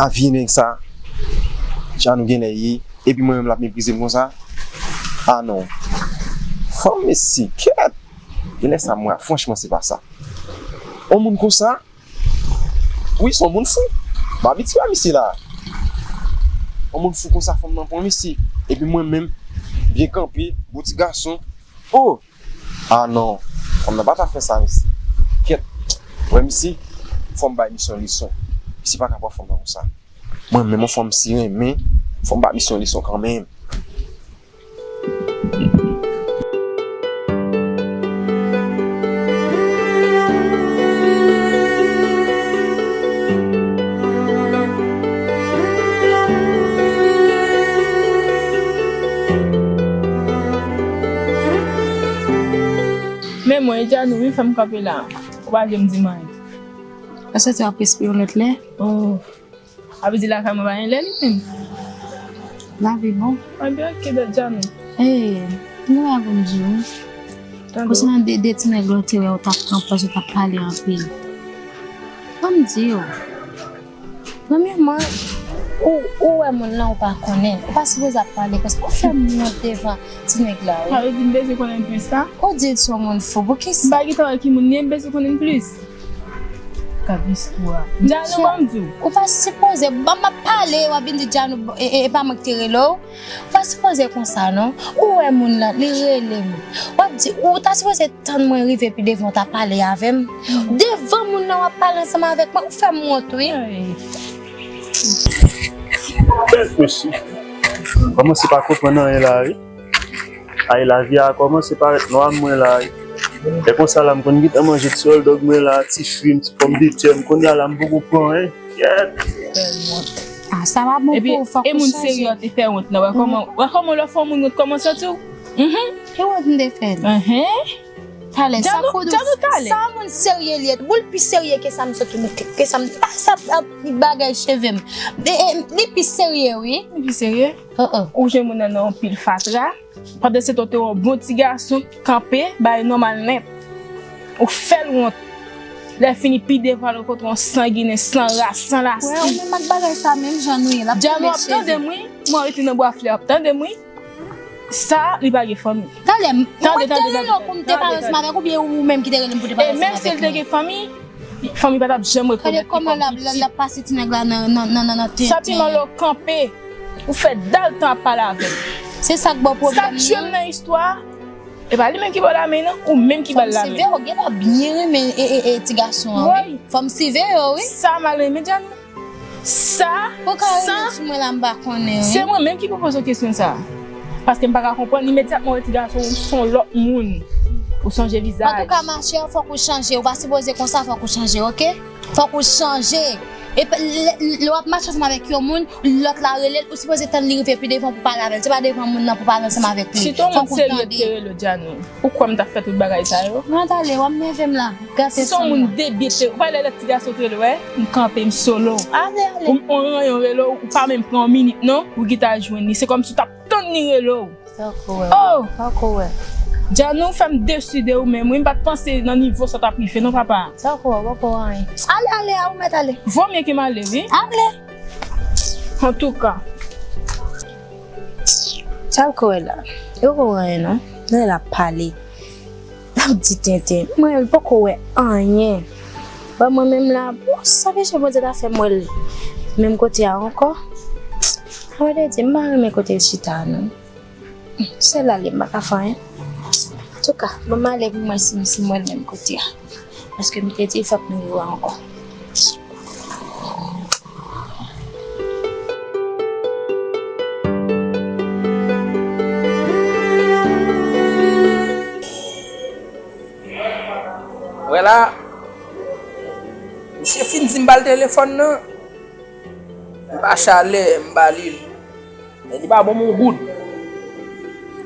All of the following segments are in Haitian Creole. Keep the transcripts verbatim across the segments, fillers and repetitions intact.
A vye nèg sa, jan nou genlè ye, epi mwen menm l ap meprize m konsa. Ah non. Fanm mesye, kèt. Genlè sa mwen, franchman se pa sa. On moun konsa, wi, se on moun fou. M abitye a misye la. On moun fou konsa, fanm nan pran misye. Epi mwen menm, byen kanpe, bon ti gason. Oh! Ah non, fanm nan pa ta fè sa, mesye. Kèt, wè misye, fò m bay misye yon leson. Misye pa ka pran fanm nan konsa. Mwen menm, yon fanm si renmen, fò m bay misye yon leson kanmenm. Men mwen, e Djanou wi, fè m kanpe la. Ou pa janm di m anyen. Èske w ap respire yon lòt lè? Oh. A vle di lakay mwen pa gen lè li menm. Lavi bon. Mwen byen, ok, bèl Djanou. Ee, gen bagay pou m di w. Tande w. Konsènan de, de ti nèg la w te wè w t ap pran pòz, w t ap pale anpil. Ban m di w. Premyèman, ou, ou wè moun nan, ou pa konnen l. Ou pa sipoze ap pale konsa. Ou fè m wont devan ti nèg la, wi. Sa vle di m bezwen konnen l plis la? Ou di l se yon moun fou. Poukisa? M pa gentan wè ki moun li ye, m bezwen konnen l plis. Gad istwa. Djanou, ban m di w. Ou pa sipoze, ban m ap pale, w ap vin di Djanou, e, e, e pa mwen ki te rele w. Ou pa sipoze konsa, non. Ou wè moun nan, li rele m. W ap di, ou ta sipoze tann mwen rive pi devan, w ta pale avè m. Devan moun nan, w ap pale ansanm avèk mwen, ou fè m wont, wi. Ay. Kèt, mesye. Kòmanse pa konprann anyen la, wi. Ay, lavi a kòmanse parèt nwa mwen la. E konsa la, m konn gentan manje ti hotdog mwen la, ti fri m, ti pòmdetè m. Kounye a la, m poko pran anyen. Kèt. Ah, sa pa bon pou ou, fòk ou chanje. Epi, e moun serye a te fè wont nan. Wè kòman, wè kòman lè w fè yon moun wont, kòman w santi w? Mhm. Ki wont m te fè l? Mhm. Talè, sa Djanou, koud ou, Djanou talè. Sa moun serye li ye. Boul pi serye ke sa m sot, ke, ke sa m, sa, sa, bagay cheve m. E, e, li pi serye, wi. Li pi serye? Uh-uh. Ou jwenn moun nan nan yon pil fatra. Pandan se tan, w te wè yon bon ti gason kanpe, bagay nòmal nèt. Ou fè l wont. Lè fini, pi devan, l rankontre yon san ginen, san ras, san lastik. Wè, ou menm ak bagay sa, menm jan nou ye, l ap tonbe cheve. Djanou ap tande m, wi. Mwen rete nan bwa flè, ap tande m, wi. Sa, li pa gen fanmi. Talè, mwen te rele w pou m te pale ansanm avèk ou, oubyen ou menm ki te rele m pou te pale ansanm avèk mwen? E menm si l te gen fanmi, fanmi pa t ap janm rekonèt li kòm pitit. Gade kòman l ap, l ap pase ti nèg la nan, nan, nan, nan, nan tenten. Sa pi mal lè w kanpe, ou fè dal tan ap pale avè l. Se sa k ba w pwoblèm nan. Sa k tye m nan istwa a, e pa li menm ki ba w lamen, non, ou menm ki ba l lamen. Fanm siveye, w genlè byen renmen, e, e, e, ti gason an, wi. Wi. Fanm siveye, wi. Sa m al renmen, Djanou. Sa, ou ka rive sou mwen la, m pa konnen, wi. Se mwen menm ki pou poze w kesyon sa. Paske m pa ka konprann, imedyatman w wè ti gason, ou se yon lòt moun. Ou chanje vizaj. Antouka, machè, fòk ou chanje. Ou pa sipoze konsa, fòk ou chanje, oke? Fòk ou chanje. E lè, lè w ap mache ansanm avèk yon moun, lòt la rele l, ou sipoze tann li rive pi devan pou pale avè l. Se pa devan moun nan pou pale ansanm avèk li. Fòk ou tande. Si t on moun serye te rele w, Djanou, ou kwè m t ap fè tout bagay sa yo? Non, talè, w ap nève m la. Gate san m la. Si se yon moun debyen, ou pa wè lè lòt ti gason te rele w, wè, m kanpe, m solo. Ale, ale. Ou, yon ranyon rele w, ou pa menm pran yon minit, non, ou gentan al jwenn li. Se kòmsi w t ap tann li rele w. Sa w ko wè, oh! Sa w ko wè. Djanou fè m desi de ou menm, wi, m pa t panse nan nivo sa w t ap rive, non, papa. Sa w ko wè, w poko wè anyen. Ale, ale, a ou mèt ale. Vomye ke m ale, wi. Ale. Antouka. Sa l ko wè la? Yo ko wè anyen, non. Lè l ap pale, l ap di tenten. Mwen, l poko wè anyen. Wè mwen menm la, bon, sa peche Bondye ta fè m wè l menm kote a ankò. Sa vle di, m pa renmen kote l chita a, non. Sèl ale, m pa ka fè anyen. Antouka, ban m ale pou m wè si, si m wè l menm kote a. Paske m te di fòk nou rive ankò. Wè la, misye fin di m ba l telefòn nan. M pa chalè, m ba li l. Men li pa ban m yon goud.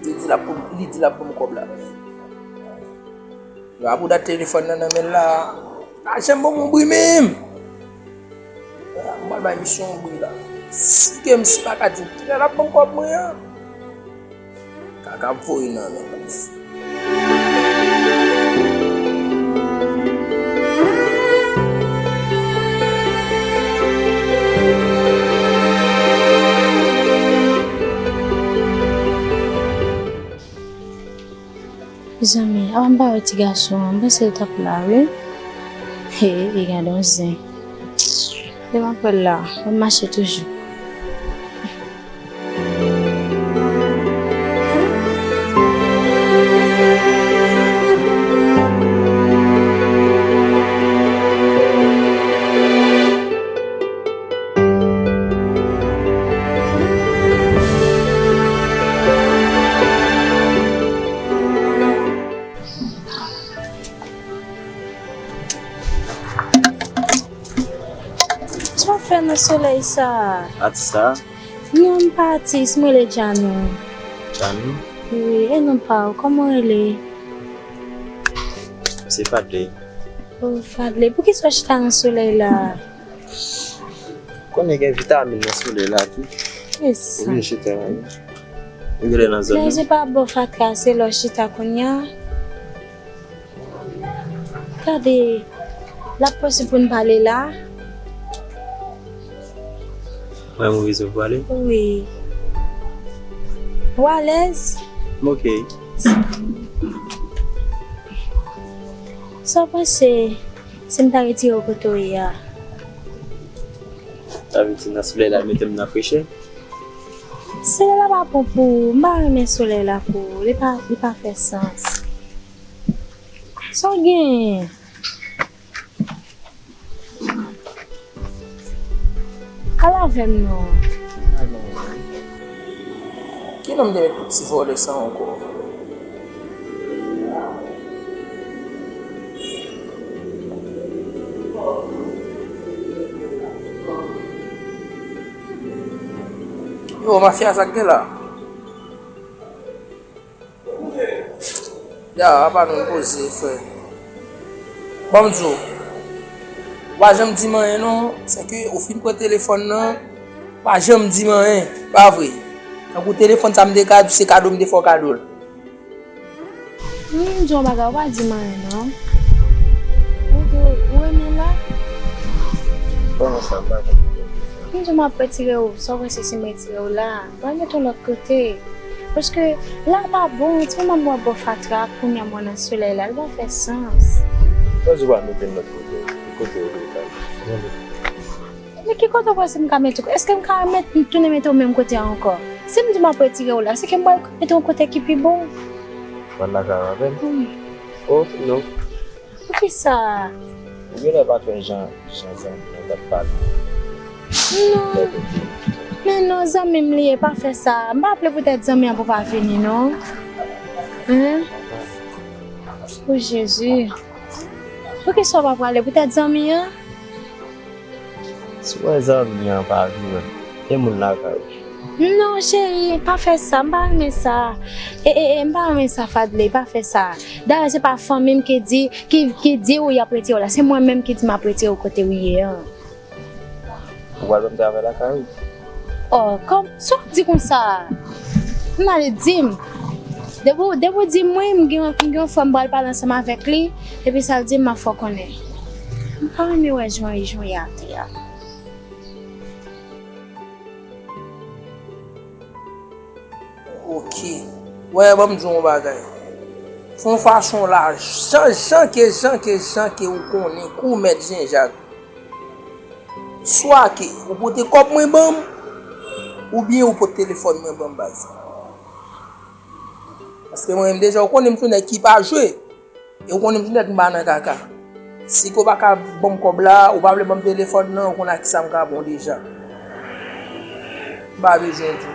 Li di l ap pou m, li di l ap ban m kòb la. Yo ap dat telefòn nan nan men l la. Pa janm ban m yon bri menm. M pral bay misye yon bri la. Si ke misye pa ka di m kilè l ap ban m kòb mwen an. Kaka ap voye nan men m. Zanmi, avan m pa wè ti gason an, m panse l t ap la, wi. He, e gade yon zen. Lè m ap wè l la, m ap mache toujou. Sa w fè nan solèy sa a? Atis sa a? Non, m pa atis, m rele Djanou. Djanou? Wi, e non pa w, kòman w rele? Se Fadley. O, Fadley, poukisa w chita nan solèy la a? Konnen gen vitamin nan solèy la tou. E sa. Ou vin chita la wi. Ou rele nan zòn nan. Men se pa bò fatra, se lè w chita kounye a. Gade, l ap posib pou n pale la. Mwen, mwen bezwen pale? Wi. Ou alèz? M oke. Sa w panse si m ta retire w kote w ye a? Sa vle di nan solèy la mete m nan frechè? Solèy la pa bon pou ou. M pa renmen solèy la pou ou. Li pa, li pa fè sans. Sa w genyen? Al avè m non. Ki nonm te met pou ti vòlè sa ankò? Yo, mafya, sa k gen la? Ya, apa nou poze, frè. Ban m di w, ou pa janm di m anyen non, sèke ou fin pran telefòn nan, ou pa janm di m anyen, pa vre? Tankou telefòn sa m te ka di w se kado m te fè w kado l. M di w yon bagay, ou pa di m anyen non. Ou di w renmen l la? Kòman sa, m pa konprann. M di w m ap retire w, sa w panse si m retire w la? Pral mete w lòt kote. Paske la pa bon, ti manman m wè bò fatra a, kounye a m wè nan solèy la, li pa fè sans. Sa w di w pral mete m lòt kote, ki kote w vle pral? Men ki kote w panse m ka mete w? Èske m ka met, tounen mete w menm kote a ankò? Si m di m ap retire w la, se ke m pral mete w yon kote ki pi bon. Pral lakay w avè m? Wi. Oh, non. Poukisa? Ou genlè pa t wè jan, jan zanmi an t ap pale. Non. Men non, zanmi m li ye, pa fè sa. M pa vle poutèt zanmi an pou pa vini, non. Hen? O Jezi. Poukisa w pa prale poutèt zanmi an? Si w wè zanmi an pa vini, gen moun lakay ou. Non, cheri, pa fè sa, m pa renmen sa. E, e, e, m pa renmen sa, Fadley, pa fè sa. Dayè, se pa fanmi m ki di, ki, ki di w y ap retire w la. Se mwen menm ki di m ap retire w kote w ye an. Ou pral ban m travay lakay ou? Oh, kòm, sa w di konsa? M ale di m. Depi w, depi w di m wi, m gen, m gen yon frè m pral pale ansanm avèk li, epi sa l di m, m ap fè w konnen. M pa renmen wè jan, jan w ye atè a. Ok. Wè, ban m di w yon bagay. Fè yon fason la, jan, jan ke, jan ke, jan ke ou konnen, kou mèt Jen Jak. Swa ke ou pote kòb mwen ban m, oubyen ou pote telefòn mwen ban m, baz. Paske mwen menm deja, ou konnen m se yon nèg ki pa jwe. E ou konnen m se nèg m pa nan kaka. Si ke w pa ka ban m kòb la, ou pa vle ban m telefòn nan, ou konnen ak kisa m ka bon deja. M pa bezwen di w.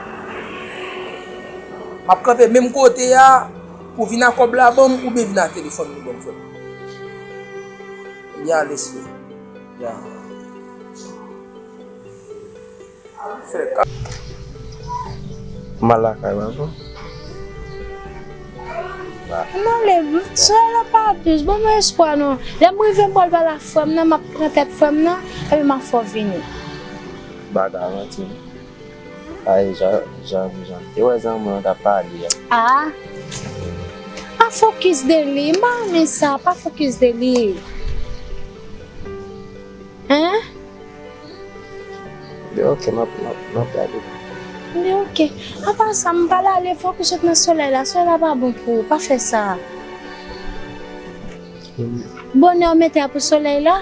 M ap kanpe menm kote a, pou vin ak kòb la ban m, oubyen vin ak telefòn mwen ban m, frè m. Byen, ale, frè. Byen. Fè ka. M al lakay ou ankò. M ale, sè la pa dous, ban mwen espwa non. Lè m rive m pral pale ak frè m nan, m ap pran tèt frè m nan, epi m ap fè w vini. Bagay avanti. Ay, jan, jan, jan. Te wè zanmi an t ap pale a. Ah. Pa fokis de li, m pa renmen sa, pa fokis de li. Hein? Byen, ok, m ap, m ap, m ap gade. Byen, ok. Apa sa, m pral ale, fòk ou sot nan solèy la. Solèy la pa bon pou ou, pa fè sa. Bonè w mete a pou solèy la?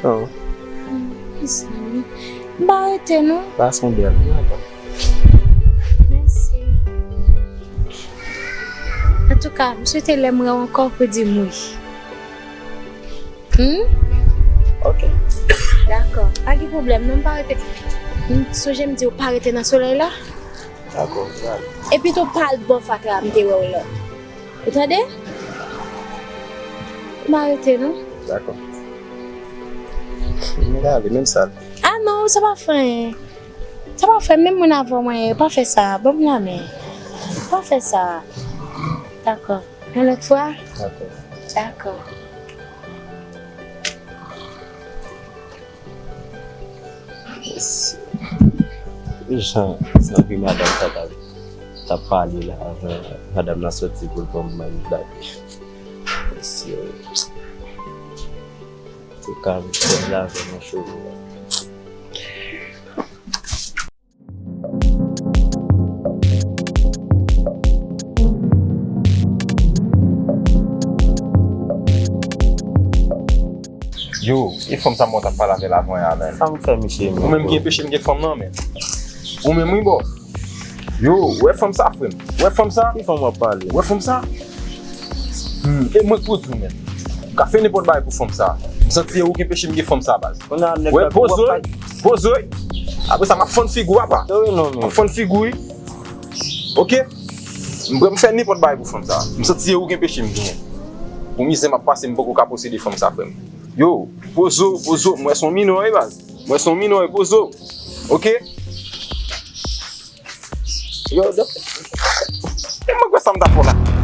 Oh. Mezanmi. M pa rete non. Pase yon bèl. Mèsi. Antouka, m swete lè m wè w ankò pou di m wi. Hmm? Ok. Dakò. Pa gen pwoblèm non, m pa rete. M sonje m di w pa rete nan solèy la. Dakò, m prale. Epi tou pa al bò fatra a m te wè w la. Ou tande? M pa rete non. Dakò. M prale, menm sa. Ah non, sa pa fè anyen. Sa pa fè, menm moun avè w mwen ye, pa fè sa, ban m lanmen. Pa fè sa. Dakò. Yon lòt fwa? Dakò. Dakò. Mesye. Jan zanmi madanm sa t ap, t ap pale la avan madanm nan soti pou l ban m manj la. Mesye. Antouka, m fè lavé nan cheve a. Yo, e fanm sa mwen t ap pale avè l avan yè a, men. Sa m fè, mesye, men? Ou menm ki enpeche m gen fanm nan, men. Ou menm, wi, bò. Yo, ou wè fanm sa, frè m? Ou wè fanm sa? Ki fanm w ap pale? Ou wè fanm sa? Hmm, e mwen k pou di w, men. Ou ka fè nenpòt bagay pou fanm sa. M santi se ou ki enpeche m gen fanm sa, baz. Kounye a, nèg sa ap pale. Wè, poze w, poze w. Apre sa, m ap fann figi w apa. Yo, wi, non, men. M ap fann figi w, wi. Ok? M prè m fè nenpòt bagay pou fanm sa. M santi se ou ki enpeche m genyen. Pou mizè m ap pase, m poko ka posede fanm sa, frè m. Yo, poze w, poze w. M wè se yon minò, wi, baz. M wè se yon minò, wi, poze w. Ok? Yo, dòk. E mwen kwè sa m ta fè w la.